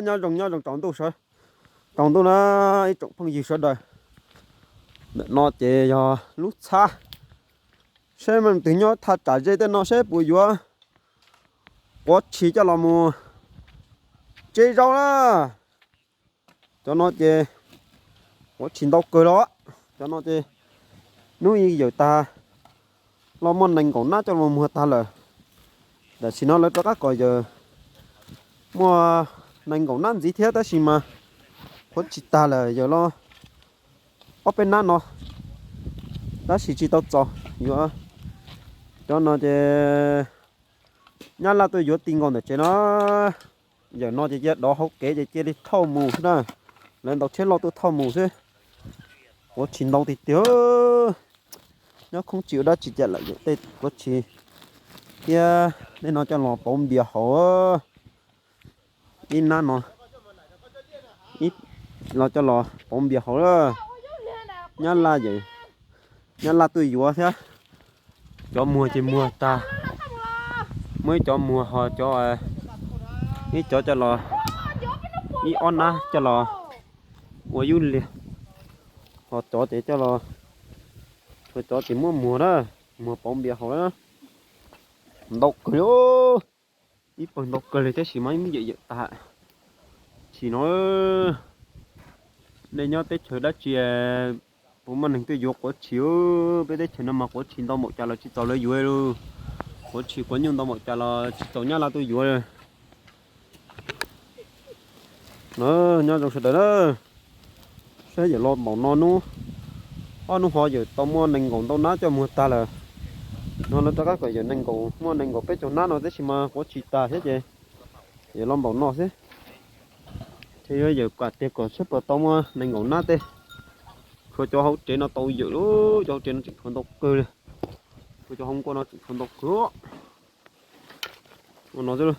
Nyob zoo, nyob zoo tsaus ntuj sawv, tsaus ntuj na ib tsoom phooj ywg sawv daws. Ntawm no ces yog lub txhab, saib leej twg nyob thaj tsam ze tej no saib puas yuav quav tshis coj los mus tseb zaub na. Cov no ces quav tshis ntau kawg los, cov no ces hnub ib yawm tag los muaj nees nkaum nab coj los muag tag lawm. Tam sim no lawv rov qab kom yawm muaj nees nkaum nab ntxiv thiab tab sis mas quav tshis tag lawm yawm los ob peb nab no, tab sis tsis tau txaus yuav. Cov no ces nyab laj tuaj yuav ti nkaus ntawm tsev no. Yawm no ces cia dov hauv kev ces cia li thauj mus xwb na. Lawv ntaus tsheb loj tuaj thauj mus xwb. Quav tshis ntau tiag tiag. Nyob khoob tsis ua dab tsi cas lawm yawm tej quav tshis thiab tej no coj los pauv npias haus. Ib nab no los coj los pauv npias haus. Nyab laj yawm, nyab laj tuaj yuav thiab. Cov muag ces muag tag, muaj ib cov muag ho cov, ib cov coj los, ib ob nab coj los ua yub liag, ho cov ces coj los, tshuav cov ces muab muag na, muag pauv npias haus na. Ntau kawg li, ib pawg ntau kawg li tab sis mas ib yawm yawm tag. Tshis no, nej nyob teb chaws dab tsi puas muaj neeg tuaj yuav quav tshis? Peb teb chaws no mas quav tshis ntau npaum cas los tsis txaus lawv yuav li. Quav tshis quav nyuj ntau npaum cas los tsis txaus nyab laj tuaj yuav li. Nyob zoo sawv daws na, saib yawm los npaum no hnub, ob hnub ho yawm tau muaj nees nkaum ntau nab coj muag tag lawm. No lawv rov qab kom yawm nees nkaum, muaj nees nkaum peb caug nab no tab sis mas quav tshis tag thiab ces yawm los npaum no xwb. Ces yuav yawm kam tiag kom seb puas tau muaj nees nkaum nab tej. Tshuav cov hauv tsev no tau yawm lawm, cov hauv tsev no tseem tshuav ntau kawg li. Tshuav cov hauv nkuaj no tseem tshuav ntau kawg. Ua no xwb,